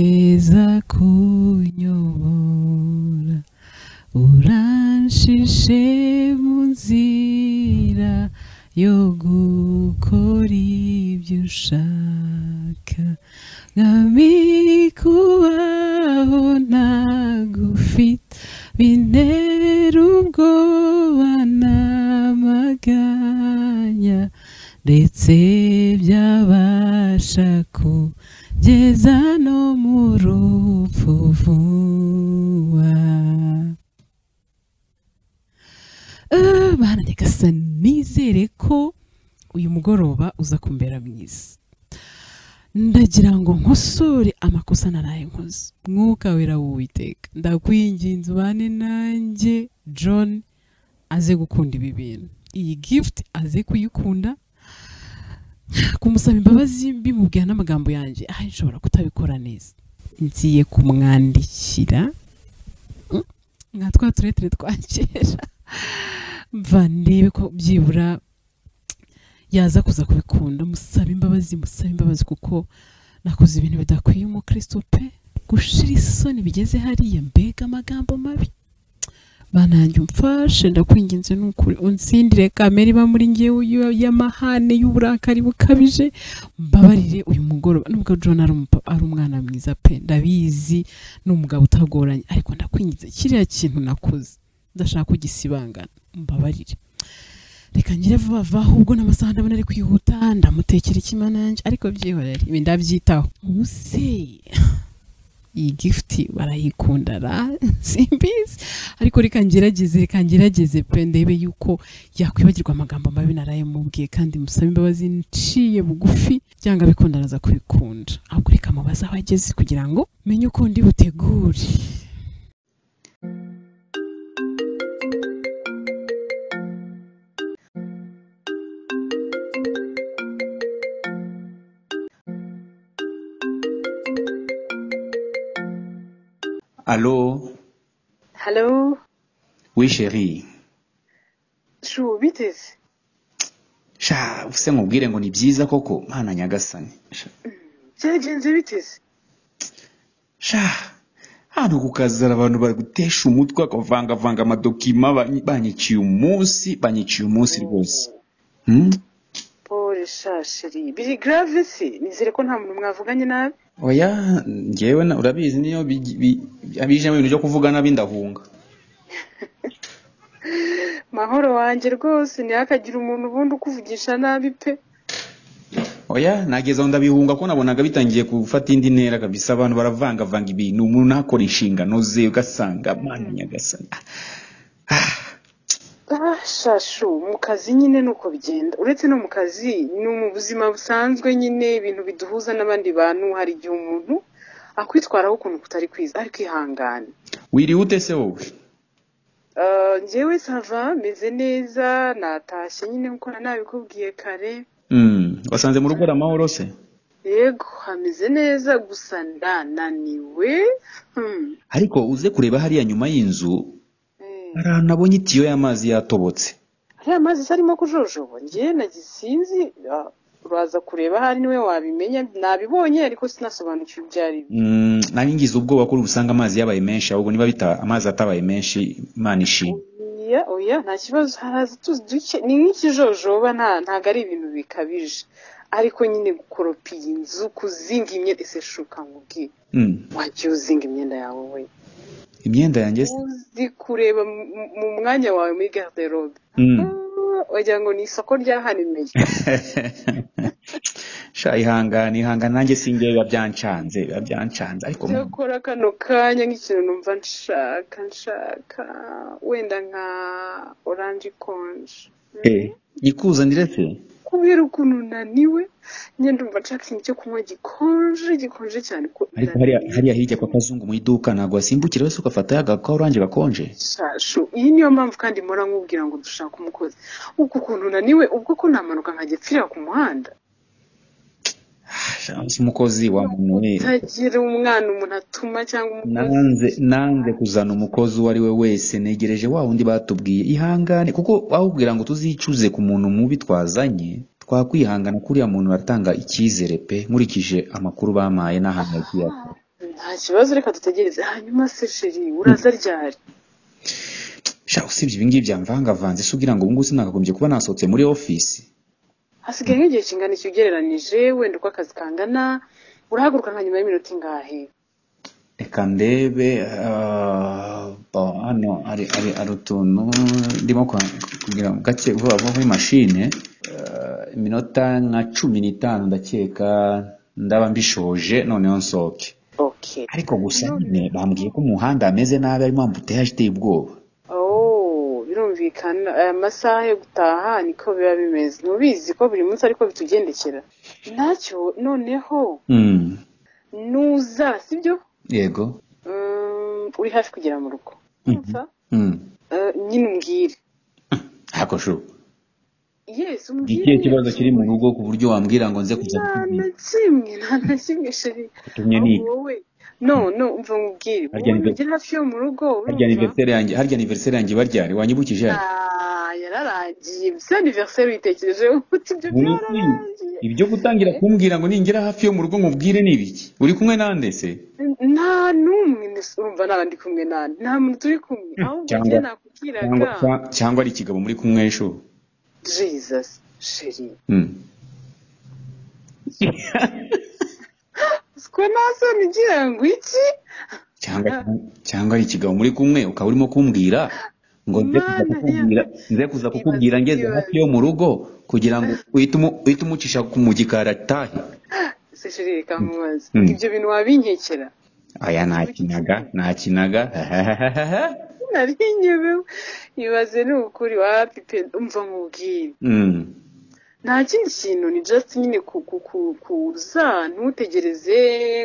Komeza kunyobora, uranshishe mu nzira yo gukora ibyo ushaka. Mwami, kubaho ntagufite bintera ubwoba n'amaganya, ndetse byabasha kugeza no mu rupfu vuba. Bana nyagasani, nizere ko uyu mugoroba uza kumbera mwiza. Ndagira ngo nkosore amakosa naraye nkoze. Mwuka Wera w'Uwiteka, ndakwinginze ubane nanjye. John aze gukunda ibi bintu, iyi gift aze kuyikunda. Kumusaba imbabazi mbimubwira n'amagambo yanjye, ahari nshobora kutabikora neza. Ngiye kumwandikira nka twa turetere twa kera, mva ndebe ko byibura yaza kuza kubikunda. Musaba imbabazi, musaba imbabazi kuko nakoze ibintu bidakwiye umukristo pe. Gushira isoni bigeze hariya, mbega amagambo mabi. Bananjye umfashe, ndakwinginze n'ukuri, unsindire kamere iba muri njyewe y'amahane y'uburakari bukabije. Mbabarire uyu mugoroba, nubwo John ari umwana mwiza pe, ndabizi ni umugabo utagoranye, ariko ndakwinginze kiriya kintu nakoze ndashaka kugisibangana, mbabarire. Reka ngire vuba vuba, ahubwo n'amasaha ndabona ari kwihuta, ndamutekera ikimana yanjye, ariko byihorere ibi ndabyitaho. Ubuse iyi gift barayikunda ra, simbizi, ariko reka ngerageze, reka ngerageze pe, ndebe yuko yakwibagirwa amagambo mabi naraye mubwiye, kandi musabe imbabazi nciye bugufi, byanga bikunda araza kubikunda. Ahubwo reka mubaze aho ageze kugira ngo menye uko ndi butegure. Allô? Hello, Oui chérie. Shu, biteze? Sha, use nkubwire ngo ni byiza koko, Mana nyagasani. Byagenze biteze? Sha, hano ku kazi hari abantu bari gutesha umutwe bakavangavanga amadokima, banyiciye umunsi, banyiciye umunsi rwose. Pole sha chérie, biri grave se? Nizere ko nta muntu mwavuganye nabi. Oya, njyewe urabizi niyo bijemo ibintu byo kuvuga nabi ndahunga. Mahoro wanjye rwose, ntihakagire umuntu ubundi ukuvugisha nabi pe. Oya, nageze aho ndabihunga ko nabonaga bitangiye gufata indi ntera kabisa, abantu baravangavanga ibintu, umuntu ntakora inshingano ze, ugasanga Mana nyagasani. Shashu, mu kazi nyine nuko bigenda. Uretse no mu kazi, ni mu buzima busanzwe nyine, ibintu biduhuza n'abandi bantu, hari igihe umuntu akwitwaraho ukuntu kutari kwiza, ariko ihangane. Wiriwe ute se wowe? Njyewe sava meze neza, natashye nyine nkuko nabikubwiye kare. Wasanze mu rugo ari amahoro se? Yego, hameze neza, gusa ndananiwe. Ariko uze kureba hariya nyuma y'inzu, hari ahantu nabonye itiyo y'amazi yatobotse. Hariya amazi se arimo kujojoba? Njye nagize sinzi, uraza kureba ahari niwe wabimenya, nabibonye ariko sinasobanukiwe ibyo ari byo. Nari ngize ubwoba ko usanga amazi yabaye menshi, ahubwo niba amazi atabaye menshi, Imana ishimwe. Oya, oya, nta kibazo, haraza utuzi duke, ni nk'ikijojoba, ntago ari ibintu bikabije. Ariko nyine gukoropa iyi nzu, kuzinga imyenda, ese shuka nkubwire. Wagiye uzinga imyenda yawe we? Imyenda yanjye se? Uzi kureba mu mwanya wawe muri garde-robe. Wagira ngo ni isoko ryahanimeye. Sha, ihangane, ihangane, nanjye sinjye biba byancanze, biba byancanze, ariko Cyakora kano kanya nk'ikintu numva nshaka wenda nka orange ikonje. Nyikuzanire se? Kubera ukuntu naniwe, njye ndumva nshaka ikintu cyo kunywa gikonje, gikonje cyane ko Ariko hariya hirya kwa Kazungu mu iduka ntabwo wasimbukira wese ugafata ya ka orange gakonje? Shashu, iyi niyo mpamvu kandi mpora nkubwira ngo dushaka umukozi. Uku kuntu naniwe, ubwo ko namanuka nkajya mpfira ku muhanda. Sha, umukozi wa muntu we. Utagira umwana umuntu atuma cyangwa umukozi. Nanze kuzana umukozi uwo ari we wese, negereje wa wundi batubwiye ihangane, kuko bakubwira ngo tuzicuze ku muntu mubi twazanye, twakwihangana kuriya muntu aratanga icyizere pe, nkurikije amakuru bamaye n'ahantu yagiye akora. Nta kibazo, reka dutegereze. Hanyuma se chéri, uraza ryari? Sha, usibye ibi ngibi byamvangavanze se, ugira ngo ubu ngubu sinakagombye kuba nasohotse muri office? Hasigaye nk'igihe kingana iki ugereranije, wenda uko akazi kangana, urahaguruka nka nyuma y'iminota ingahe? Reka ndebe. Bon, hano hari utuntu ndimo kugira ngo gake vuba vuba muri mashine. Iminota nka 15 ndakeka ndaba mbishoje, noneho nsohoke. Okay. Ariko gusa nyine bambwiye ko umuhanda ameze nabi, harimo embouteillage iteye ubwoba. Oh, birumvikana, aya masaha yo gutaha niko biba bimeze. Ntubizi ko buri munsi ariko bitugendekera? Ntacyo, noneho nuza, sibyo? Yego. Uri hafi kugera mu rugo. Urumva? Nyine umbwire. Hako shu. Yes, umbwire. Ikihe kibazo kiri mu rugo ku buryo wambwira ngo nze kuza Nta kukubwira? na kimwe, nta na kimwe, chéri. Utumye ni Ahubwo wowe, no, umva nkubwire. Harya Wowe nugera hafi yo mu rugo, harya urumva? anniversaire yanjye baryari wanyibukije harya? Ah, yararangiye. Bisa anniversaire uyitekereje uti ibyo Buri byararangiye. Ibyo gutangira kumbwira ngo ningera hafi yo mu rugo nkubwire ni ibiki? Uri kumwe nande se? Nta n'umwe, urumva naba ndi kumwe nande? Nta muntu turi kumwe. Ahubwo Cyangwa njye nakubwiraga. cyangwa ari ikigabo muri kumwe ejo. Jesus, chéri. Siko nta soni ugira ngo iki? Cyangwa ari ikigabo muri kumwe ukaba urimo kumbwira ngo nze kuza Mana kukubwira, nze kuza kukubwira ngeze hafi yo mu rugo kugira ngo uhite umucisha mu gikari atahe. Se chéri, reka nkubaze. Ibyo bintu wabinkekera? Aya, nakinaga. Nari nyobewe. Ibaze, ni ukuri wapi pe, umva nkubwire. Nta kindi kintu, ni just nyine kuza ntutegereze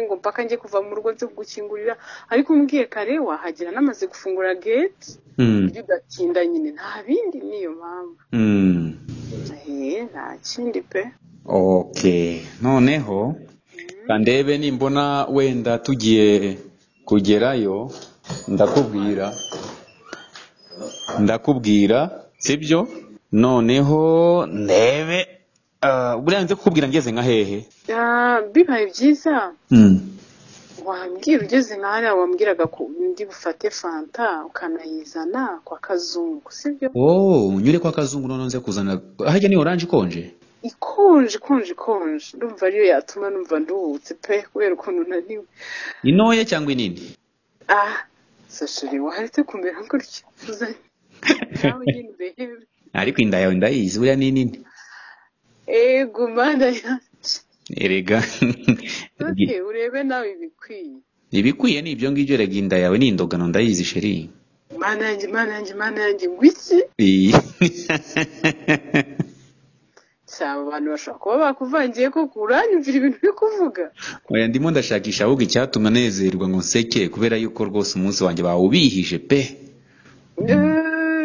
ngo mpaka njye kuva mu rugo nze kugukingurira, ariko umbwiye kare wahagera namaze gufungura gate, buryo udatinda nyine. Nta bindi, niyo mpamvu. Nta kindi pe. Okay, noneho kandebe, nimbona wenda tugiye kugerayo ndakubwira, sibyo? Noneho ndebe, buriya nze kukubwira ngeze nka hehe? Ah, bibaye byiza wambwira ugeze nka hariya wambwiraga ko ndi bufate fanta ukanayizana kwa Kazungu, sibyo? Oh, nyure kwa Kazungu, noneho nze kuzana. Harya ni orange ikonje? Ikonje, ikonje, ikonje. Ndumva ariyo yatuma numva nduhutse pe, kubera ukuntu naniwe. Intoya cyangwa inini? Ah, chéri, waretse kumera gutya? Uzanye nawe nyine urebe. Ariko inda yawe ndayizi, buriya ni nini. Ego Mana yanjye! Erega. Okay, urebe nawe ibikwiye. Ibikwiye ni ibyo ngibyo. Erega inda yawe ni indogano, ndayizi, chéri. Mana yanjye, Mana yanjye, Mana yanjye, ngwiki? Iyi. Cyaba abantu bashobora kuba bakuvangiye koko, uranyumvira ibintu uri kuvuga. Oya, ndimo ndashakisha ahubwo icyatuma nezerwa ngo nseke, kubera yuko rwose umunsi wanjye bawubihije pe.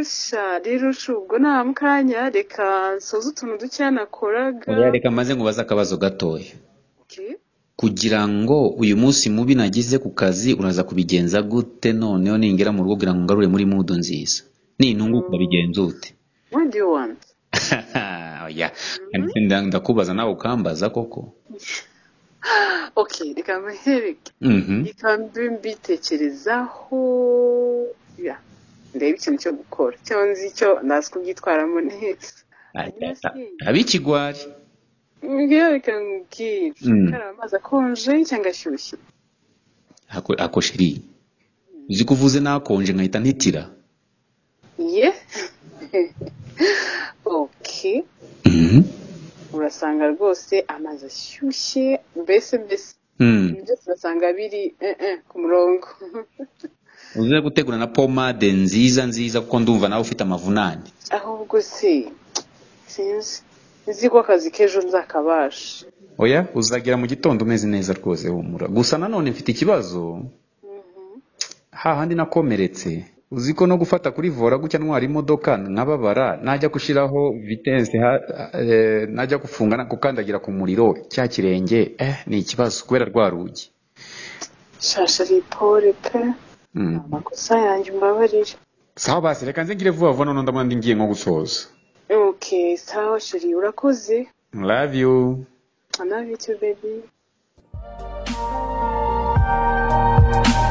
Sha rero shu, ubwo nta mukanya, reka nsoze utuntu dukeya nakoraga. Oya, reka maze nkubaze akabazo gatoya. Okay. Kugira ngo uyu munsi mubi nagize ku kazi, uraza kubigenza gute noneho ningera mu rugo kugira ngo ngarure muri mood nziza? Nintunguka urabigenza ute? What do you want? Oya, ndakubaza nawe ukambaza koko? Okay, reka mbereke. Reka mbe mbitekerezaho ya, ndebe ikintu cyo gukora cyo nzi cyo ndazi kubyitwaramo neza. Hanyuma se Ab'ikigwari. Mbwira, reka nkubwire. Gukaraba amazi akonje cyangwa ashyushye? Ako chéri, uzi ko uvuze nakonje nkahita ntitira. Ye, okay. Urasanga rwose amazi ashyushye, mbese ibintu byose urasanga biri ku murongo. Uze gutegura na pomade nziza nziza, kuko ndumva nawe ufite amavunane. Ahubwo se sinzi, nzi ko akazi k'ejo nzakabasha. Oya, uzagera mu gitondo umeze neza rwose, humura. Gusa nanone mfite ikibazo hahandi nakomeretse. Uzi ko no gufata kuri volant gutya ntwara imodoka nkababara, najya gushyiraho vitesse, najya gufunga gukandagira ku muriro cya kirenge, ni ikibazo kubera rwa rugi. Sha chéri, pole pe. Amakosa yanjye, umbabarire. Sawa basi, reka nze ngire vuba vuba, noneho ndabona ndi ngiye nko gusoza. Okay, sawa chéri, urakoze. Love you. I love you too, baby. Bye.